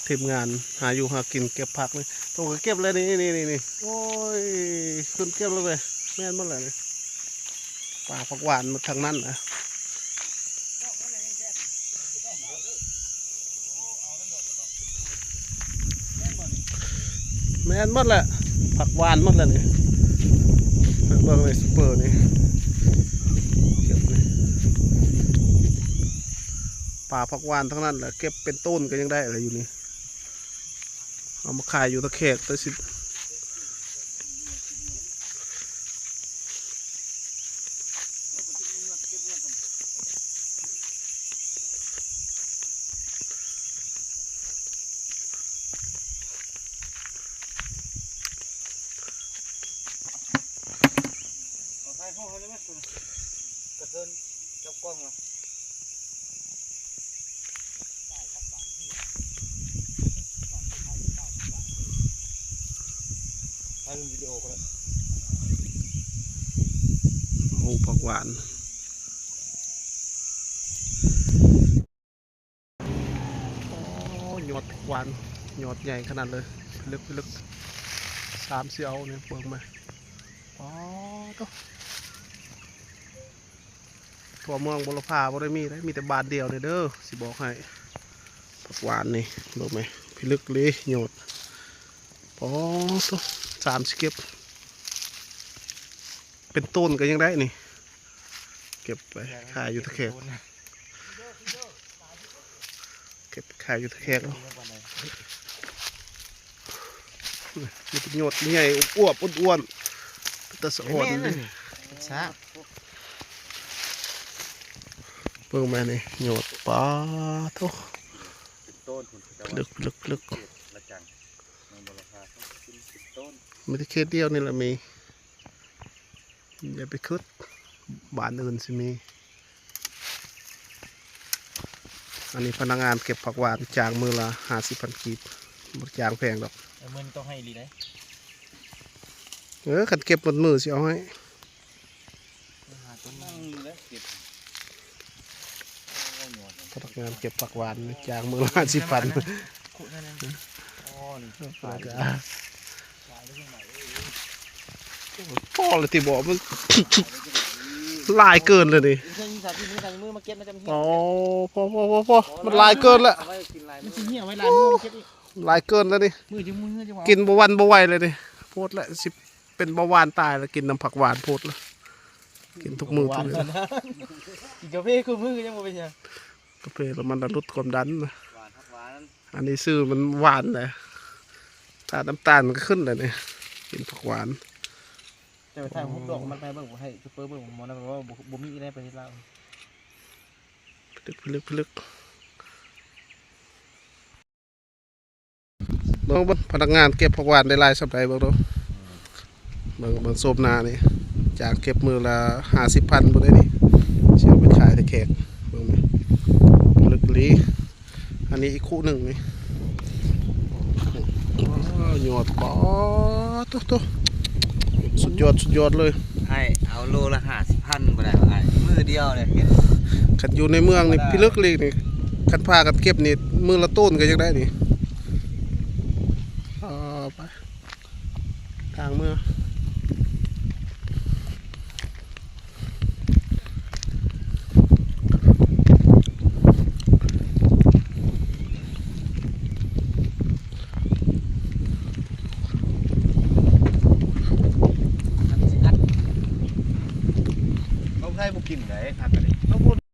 ທີມງານຫາຢູ່ຫາກິນເກັບຜັກນີ້ ໂຕກໍເກັບແລ້ວນີ້ ນີ້ ນີ້ ນີ້ ໂອ້ຍ ຂຶ້ນເກັບແລ້ວເວີຍ ແມ່ນໝົດແລ້ວນີ້ ປ່າຜັກຫວານໝົດທັງນັ້ນນະ ແມ່ນໝົດແຫຼະ ຜັກຫວານໝົດແລ້ວນີ້ ເບິ່ງໃນຊຸບເປີນີ້ ເກັບນີ້ ປ່າຜັກຫວານທັງນັ້ນແຫຼະ ເກັບເປັນໂຕນກໍຍັງໄດ້ແຫຼະຢູ່ນີ້. ເອົາມາຂາຍຢູ່ທ່າແຂກ ແຕ່ຊິ ເອົາຖ່າຍຮູບໃຫ້ໄດ້ໄໝ? ກະເທີນຈັບກ້ອງລະ ຖ່າຍເປັນວິດີໂອກໍໄດ້ ໂອ້ ຜັກຫວານ ໂອ້ ຍອດຫວານ ຍອດໃຫຍ່ຂະໜາດເລີຍ ພິລຶກ ພິລຶກ ສາມສີ່ເອົານີ້ ເບິ່ງແມະ ປາດໂທ້ ທົ່ວເມືອງບົວລະພາບໍ່ໄດ້ມີເດ້ ມີແຕ່ບ້ານດຽວນີ້ເດີ ຊິບອກໃຫ້ ຜັກຫວານນີ້ ເບິ່ງແມະ ພິລຶກເລີຍ ຍອດ ປາດໂທ້ ສາມຊິເກັບ ເປັນໂຕນກໍຍັງໄດ້ນີ້ ເກັບໄປຂາຍຢູ່ທ່າແຂກ ເກັບໄປຂາຍຢູ່ທ່າແຂກເອົາ ມີແຕ່ຍອດໃຫຍ່ອວບໆ ອ້ວນໆ ເປັນຕາສະອອນເດ້ ເບິ່ງແມະນີ້ ຍອດ ປາດໂທ້ ເປັນໂຕນພຸ້ນ ເຂົາເຈົ້າວ່າ ເລິກໆໆ ເຂດລະຈັງ ເມືອງບົວລະພາ ເຂົາກິນເປັນໂຕນ ມີແຕ່ເຂດດຽວນີ້ລະມີ ຢ່າໄປຄິດ ບ້ານອື່ນຊິມີ ອັນນີ້ພະນັກງານເກັບຜັກຫວານ ຈ້າງມື້ລະຫ້າສິບພັນກີບ ບໍ່ໄດ້ຈ້າງແພງດອກ ເອີ ມື້ນີ້ຕ້ອງໃຫ້ອີ່ຫຼີເດ້ ເອີ ຄັນເກັບໝົດມື້ຊິເອົາໃຫ້ ພະນັກງານເກັບຜັກຫວານ ຈ້າງມື້ລະຫ້າສິບພັນ ພໍແລ້ວຕິບໍ ມັນຫຼາຍເກີນແລ້ວນີ້ ພໍ ພໍ ພໍ ພໍ ມັນຫຼາຍເກີນແລ້ວ ມັນຊິເຫ່ຍໄວ້ຫຼາຍມື້ເກັບອີກ ຫຼາຍເກີນແລ້ວນີ້ ມື້ຈະມື້ຈະ ກິນບໍ່ຫວັ່ນບໍ່ໄຫວແລ້ວນີ້ ໂພດແລ້ວ ຊິເປັນເບົາຫວານຕາຍແລ້ວ ກິນນຳຜັກຫວານໂພດແລ້ວ ກິນທຸກມື້ທຸກມື້ ກິນກາເຟຄູ່ມື້ກໍຍັງບໍ່ເປັນຫຍັງ ກາເຟລະມັນລະຫຼຸດຄວາມດັນນະ ຫວານ ຜັກຫວານ ອັນນີ້ຊື່ມັນຫວານແຫຼະ ຖ້ານ້ຳຕານມັນກໍຂຶ້ນແລ້ວນີ້ ກິນຜັກຫວານ ແຕ່ວ່າຖ້າຮູບດອກມັນໃຫ້ເບິ່ງ ໃຫ້ຊຸບເປີເບິ່ງ ໝໍນັ້ນວ່າບໍ່ ບໍ່ມີໃນປະເທດລາວ ພິລຶກ ພິລຶກ ພິລຶກ. ເບິ່ງ ເບິ່ງ ພະນັກງານເກັບຜັກຫວານໄດ້ຫຼາຍສ່ຳໃດ ເບິ່ງດູ ເບິ່ງ ເບິ່ງໂສມໜ້ານີ້ ຈ້າງເກັບມື້ລະຫ້າສິບພັນພຸ້ນເດ້ນີ້ ຊິເອົາໄປຂາຍໃຫ້ແຂກ ເບິ່ງ ເລິກອີ່ຫຼີ ອັນນີ້ອີກຄູ່ໜຶ່ງນີ້ ໂອ້ ຍອດ ປາດໂທ້ ສຸດຍອດ ສຸດຍອດເລີຍ ອ້າຍ ເອົາໂລລະຫ້າສິບພັນບໍ່ໄດ້ຫວາ ອ້າຍ ມື້ດຽວເລີຍ ຄັນຢູ່ໃນເມືອງນີ້ ພິລຶກອີ່ຫຼີນີ້ ຄັນພາກັນເກັບນີ້ ມື້ລະໂຕນກໍຍັງໄດ້ນີ້ ເອີ ໄປ ທາງເມືອງ ເຮົາໃຊ້ບໍ່ກິນໄດ໋ ຄັກກະດີ.